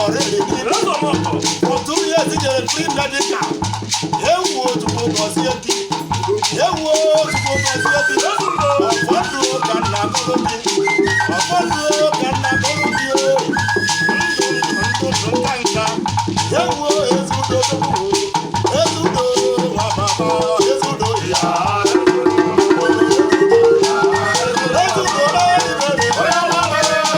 Ọrịrị niile. For 2 years jere free medical. Ewu, Chukwu gọzie gị. Ewu, Chukwu gọzie gị. Ọfọdụ ka nna gọrọ gị. Ọfọdụ ka nna gọrọ gị o. Ndụ, ndụ, ndụ, nka nka. Ewu, Ezeudo, Ezeudo, nwa mama, Ezeudo ya. Ezeudo na-eribere.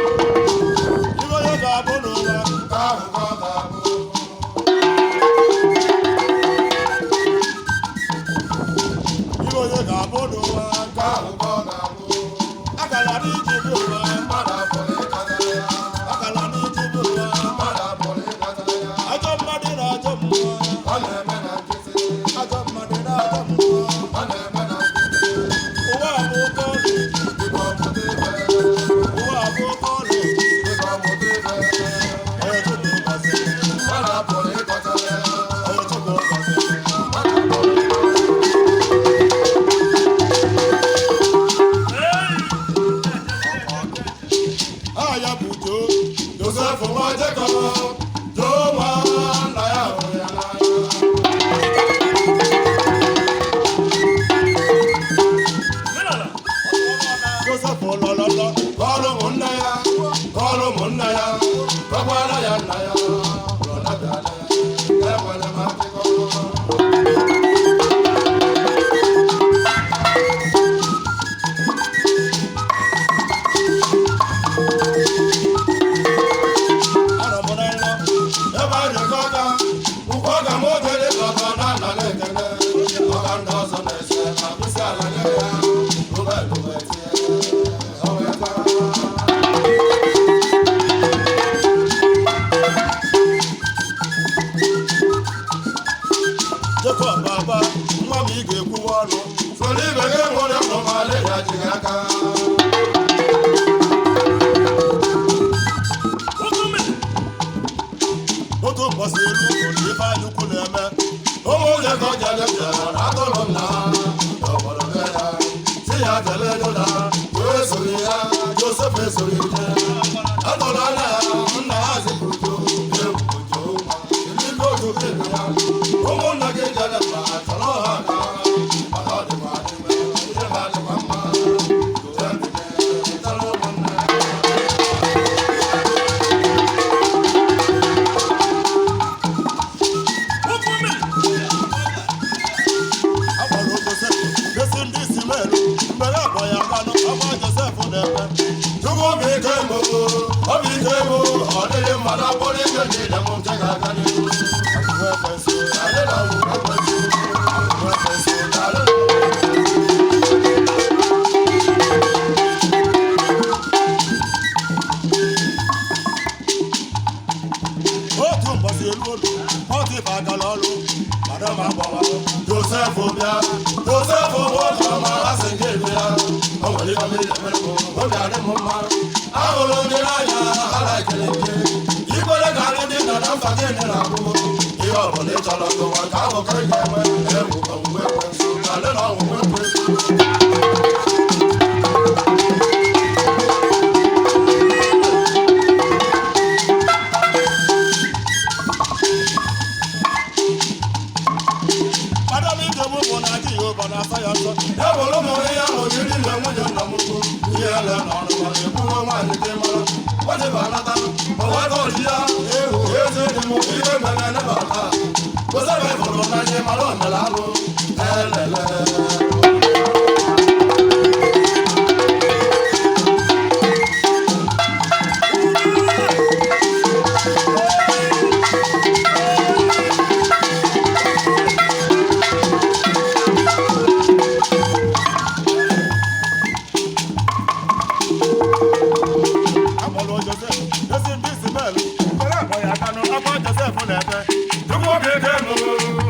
Ibe onye ga-abụ n'ụwa. Nke ahụ ka ọ ga-abụ. Ibe onye ga-abụ n'ụwa. Nke ahụ ka ọ ga-abụ. Akala n'iji bi ụwa. Mmadụ apụrụ ịkpatara ya. Akala n'iji bi ụwa. Mmadụ apụrụ ịkpatara ya. Ajọ mmadụ na ajọ mmụọ. Ọ na-eme na nkịtị. Ajọ mmadụ na ajọ mmụọ. Ọ na-eme na nkịtị. Ụwa bụ oke ọlụ. Dịka ọmụta ife. Ụwa bụ oke ọlụ. Dịka ọmụta ife. Onye Chukwu gọziri. Mmadụ apụrụ ịkpatara ya. Onye Chukwu gọziri. Mmadụ apụrụ ịkpatara ya. Aha ya bụ Joo. Josef nwa Jekọb, Joo nwa nna ya hụrụ ya n'anya. Joseph lọlọlọ. Kọọrọ ụmụnne ya, kọọrọ ụmụnne ya, kọkwara ya nna ya, rọda bịala ya, enwere m akụkọ. Anọ m na nrọ. Ebe a na-eke ọka, ụkwụ ọka m oge dị ka ọka na nna na-ekele. Ọka ndị ọzọ na-ese ma kwụsị ala nye ya, Ruben wee tie, o wee taa. Jekọb agba nwa m, ị ga-ekwuwe ọnụ. Soro ibe gị nwere ụmụ ma alịga ji gị aka. Otu ụbọchị elu ụlọ ife anyị ukwu na-eme. Ụmụ Jekọb jere bịara na atụrụ nna ha, dọgbọrọ be ya, si ya jele Juda, o esoghị ya, Josef esoghị je. Atụrụ anya ya, nna ha zipụrụ Joo, ewu Joo nwa, eluigwe otu gị ya. Ụmụnna gị jere mba, chọrọ ha aka, mana ọ dịkwa adịme, ihe ha dịkwa mma. Josef jere ụmụnna ya. A kpọrọ Josef gosi ndị isi melu mgbe ha kpọ ya mmanụ ọgba Josef na-eme. Chukwu bụ ike mbụ, ọ bụ ike mbụ, ọ dịghị mmadụ akpọrọ ike niile m nke ga-aga n'ihu. Nwa ekwensu, Anyị na-awụ ekwensu, nwa ekwensu. anyị na-awụ. Otu ụbọchị elu ụlọ Pọtịfa gara ọrụ. Madam agbawa, Josef bịa, Josef bụ oge ọma, asị gị bịa. O nwere ihe ọma ị ga-emere m, obi adị m mma. Ahụrụ m gị n'anya, ala ekele gị. Ikwere ka anyị dị na na mfa gị na akwụkwọ. Ihe ọ bụla ị chọrọ n'ụwa ka ahụ ka ị ga-enwe, ewu ọnwụnwe ekwensu, alị na ọnwụnwe ekwensu. Madam Ijebu bụ na Jehova na-asa ya nsọ. Ya bụrụ ụmụ ihe ahụ jiri na nwunye nna m ukwu ihe ele na ọnụma ekwuo nwaanyị dị mara wetịba nata ọwata ọji ya ehu eze dị m ihe mere nebata gosebe hụrụ n'anya mara omere alụ elele. Akpọrọ Josef esi ndị Ismael kwere akpọ ya aka n'akwa Josef na-ebe. Chukwu okike mụ,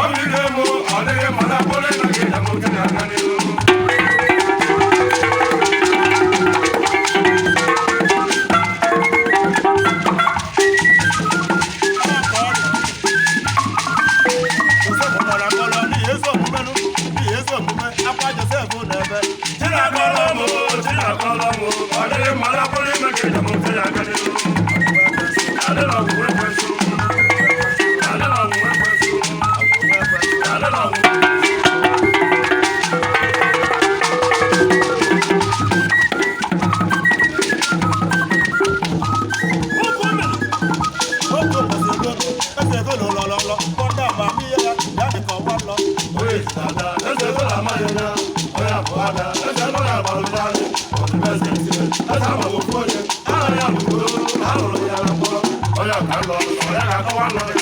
ọmịiko mụ, ọ dịghị mma na mkpụrụ ịna gị na mụ nke na-aga n'ihu. Josef kpọrọ akpọrọ n'ihi ezi omume nụ, n'ihi ezi omume akwa Josef na-ebe. Chinakọrọ mụ, Chinakọrọ mụ, ọ dịghị mma na mkpụrụ ime gị na mụ nke na-aga n'ihu. Adịla ọgwụgwụ ekwensu. Adịla ọgwụgwụ ekwensu. Adịla ọgwụgwụ. Oge ụbọchị ego eze ego lọlọlọlọ kpọta amamihe ya ya dị ka ọgba nlọ. Onye ada, eze ego na-amaghị ya, onye abụọ ada, eze ego na-agbalụ ndị anyị, ọdịbe eze ntị, eze amaghị ofu onye, aha ya bụ Ugo, ha lụrụ ya na mkpọrọ, Onye ọka nlọ, onye ga-akọwa nlọ ya.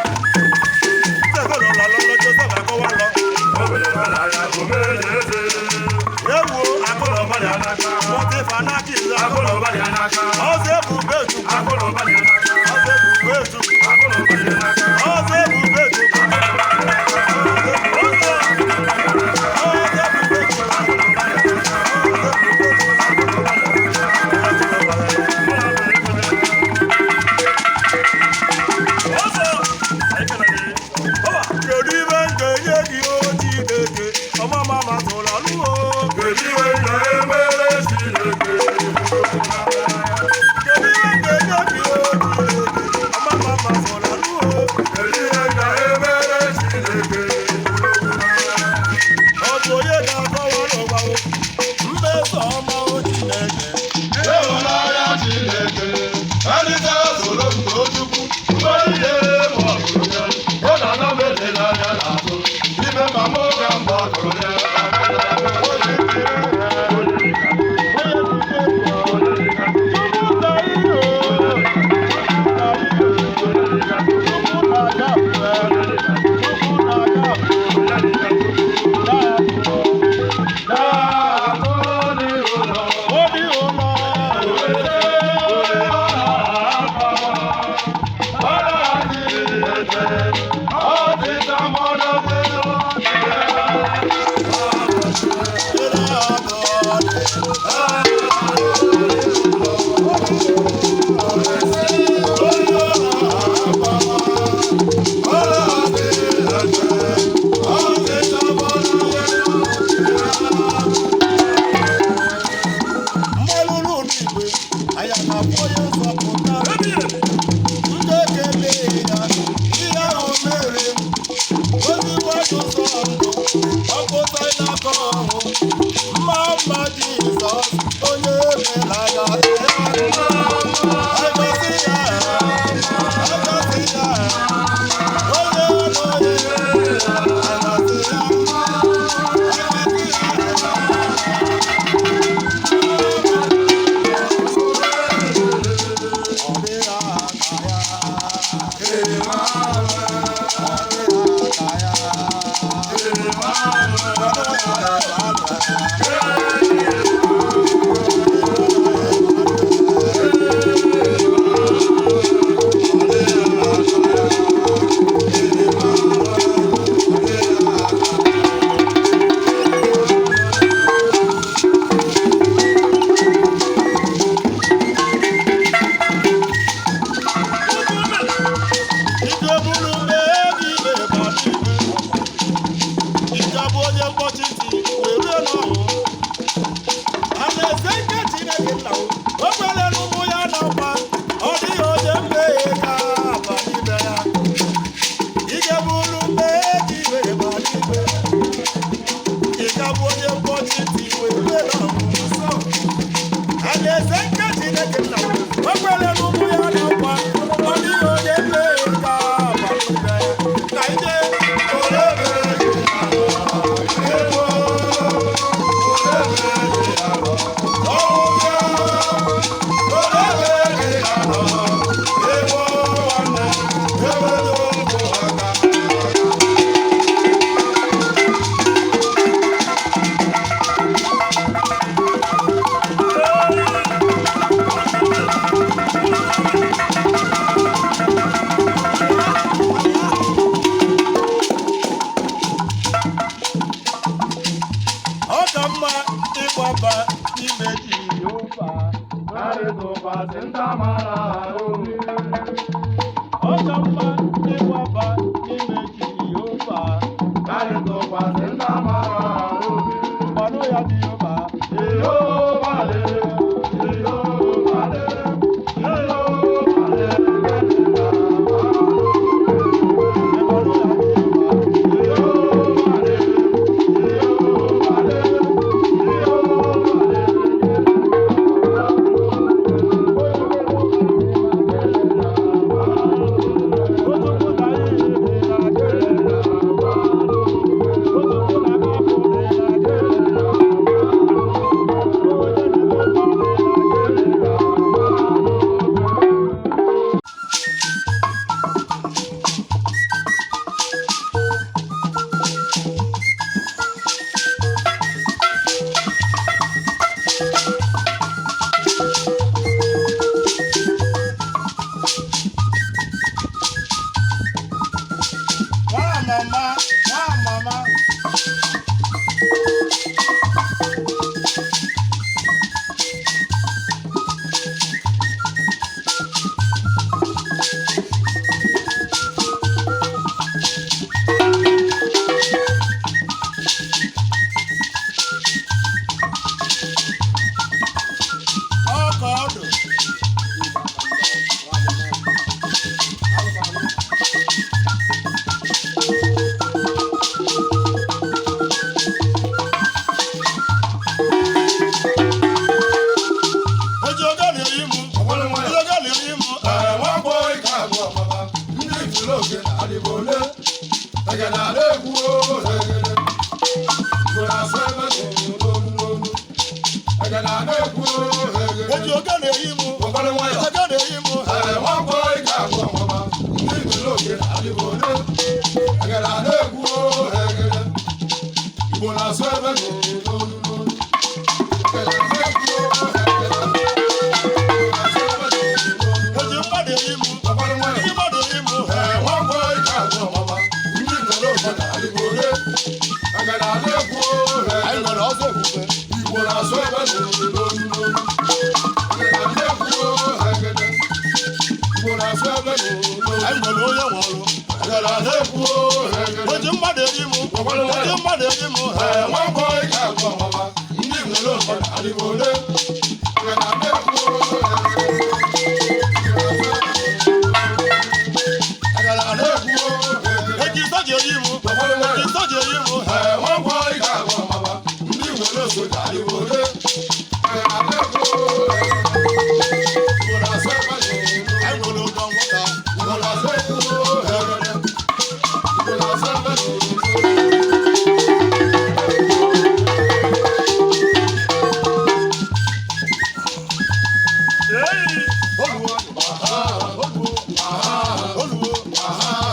Eze ego lọlọlọlọ Josef akọwa nlọ. O were mmadụ anya, o mee ya eze. Ewuo Akụrụ ụba dị ya n'aka. Pọtịfa n'aka izu Akụrụ ụba dị ya n'aka. Ọzọ ebube Chukwu. Akụrụ ụba dị ya n'aka. Ọzọ ebube Chukwu. Akụrụ ụba dị ya n'aka. Ọzọ ebube Chukwu. Ọzọ ebube Chukwu. Kedu ibe m ga-enye gị o Chineke? Ọmama masụrụ alụ o. Kedu iwe na-emere Chineke? Kedu ibe m ga-enye gị o Chineke? Ọmama masụrụ alụ o. Kedu ihe na-emere Chineke? Ọ bụ onye ga-akọwa n'ụwa o. Mmeso ọma o Chineke. Ịhụnanya Chineke, adịta soro m too Chukwu, mgbe niile ma ọ bụrụ ya, ọ na-ana m ele anya n'azụ, ime ma mụ ka mba gụrụ ya. Obi ụlọ. Mmalụrụ n'igwe, anya na-afọ onye nzọpụta. Ndị ekele ya, ihe ahụ mere, ozigbo ajọ ụzọ ndụ, ọpụta ịnakọ ọhụ. Mma mma Jizọs, onye emela ya. Agọzi ya, agọzi ya, onye ọnụ ya, agọzi ya, agọzi ya. Ike bụrụ mmebi ikpe bara igwe. Ike bụ onye mkpọchi ntị wee rue n'ọnwụ. Alaeze nke Chineke nna m, o kwere n'ụmụ ya na nkwa, ọ dịghị onye mmehie ga-aba. Chineke nna o kwere n'ụmụ ya na nkwa ọ dịghị onye mmehie ka agbapụta ya ka ije Ọ ka mma ịgbaba n'ime Jehova. Ọ ka mma ịgbaba n'ime Jehova. Mmanụ ya Jehova. Mmanụ ya Jehova. Nwa mama, nwa mama. Ọkọ ọdụ. Ojú ọgá lè rí mu. Ojú ọgá lè rí mu. Ojú ọgá lè rí mu. Ojú ọgá lè rí mu. Ojú mmadụ rí mu. Ojú mmadụ rí mu. Anyị nwere ọzọ okwukwe. Igbo na-asụ ebe n'olu n'olu. Igbo na-asụ ebe n'olu n'olu. Anyị nwere onye nwe ọrụ. Agara na-ekwu Ojú mmadụ rí mu. Ojú mmadụ rí mu. Ndị nwere ụfọdụ adịghị ole. Agara na-ekwu Agara na-ekwu Eji sọ́jà rí mu. Eji sọ́jà rí mu. Ndị nwere soja adịghị ole. Agara na-ekwu Igbo na-asụ ebe n'olu. Anyị nwere ụgwọ ngwọta. Igbo na-asụ ekwu Igbo na-asụ ebe n'olu. Oluwo. Oluwo. Oluwo.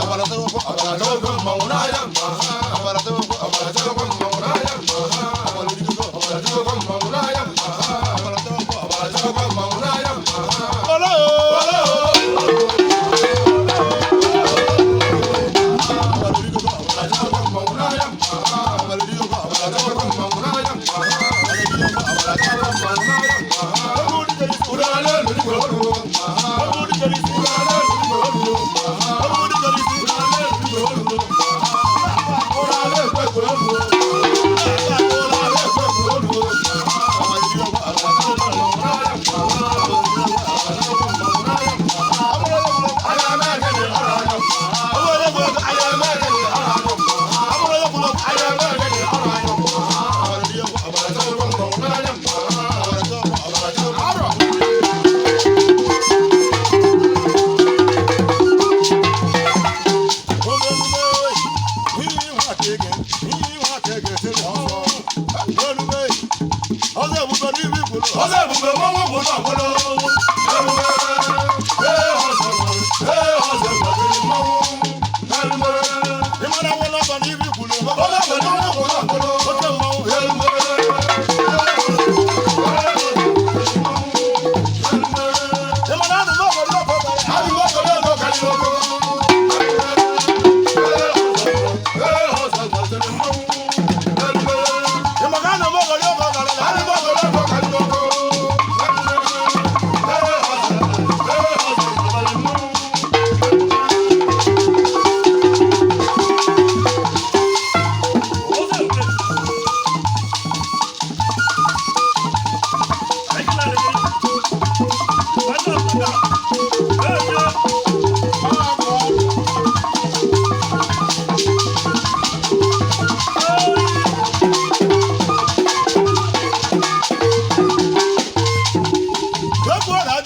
Ọbara tẹ́wọ́ Ọbara tẹ́wọ́ mmanwụ n'ahịa mma ha. Ọbara tẹ́wọ́ Ọbara tẹ́wọ́ mmanwụ n'ahịa mma ha. Ọbara origogo. Ọbara tẹ́wọ́ mmanwụ n'ahịa mma ha. Ọbara tẹ́wọ́ Ọbara tẹ́wọ́ mmanwụ n'ahịa mma ha. Ọlọ́ Ọbara origogo. Ọbara tẹ́wọ́ mmanwụ n'ahịa mma ha. Ọbara origogo. Ọbara tẹ́wọ́ mmanwụ n'ahịa mma ha. Ọbara origogo. Ọbara tẹ́wọ́ mmanwụ n'ahịa mma ha. Ọbara origogo. Ụlọ ala elu igwe olu mma ha. Ọbara origogo. Ụlọ ala elu igwe olu mma ha. Ọbara origogo. Ụlọ ala elu igwe olu mma ha. Ụlọ ala ekwe ekwe olu mma ha. Ụlọ ala ekwe ekwe olu mma ha. Ọbara origogo. Ọbara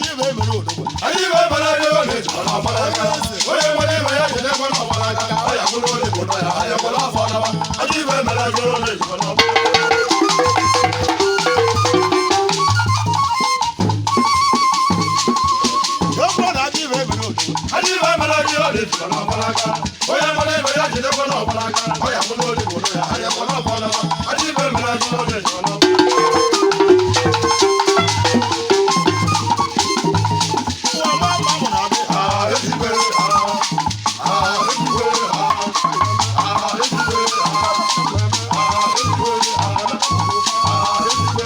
Ajọ ibe emere odogwu. Anyị ibe mere ego na-ejikọ n'ọgbara aka. Onye nwere ibe ya jide ekwe n'ọgbara aka. Ọ ya kwụrụ onye obodo ya, ya kwụrụ afọ nawa. Anyị ibe mere ego na-ejikọ n'ọgbara aka. Okwu na ajọ ibe emere odogwu. Anyị ibe mere ego na-ejikọ n'ọgbara aka. Onye nwere ibe ya jide ekwe n'ọgbara aka. Ọ ya kwụrụ onye obodo ya, ya kwụrụ afọ nawa. Anyị ibe mere ego na-ejikọ n'ọgbara aka. Ụwa ma mma mụ na abịa. Ah, ezigbo, ah, ah, ezigbo, ah, ah, ezigbo, ah, ah, ezigbo, ah, ah, ezigbo,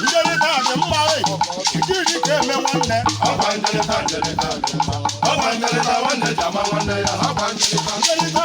Njerịta dị mma e. Ijiri ka eme nwanne. Ọkwa njerịta njerịta dị mma. Ọkwa njerịta nwanne ji ama nwanne ya. Ọkwa njerịta.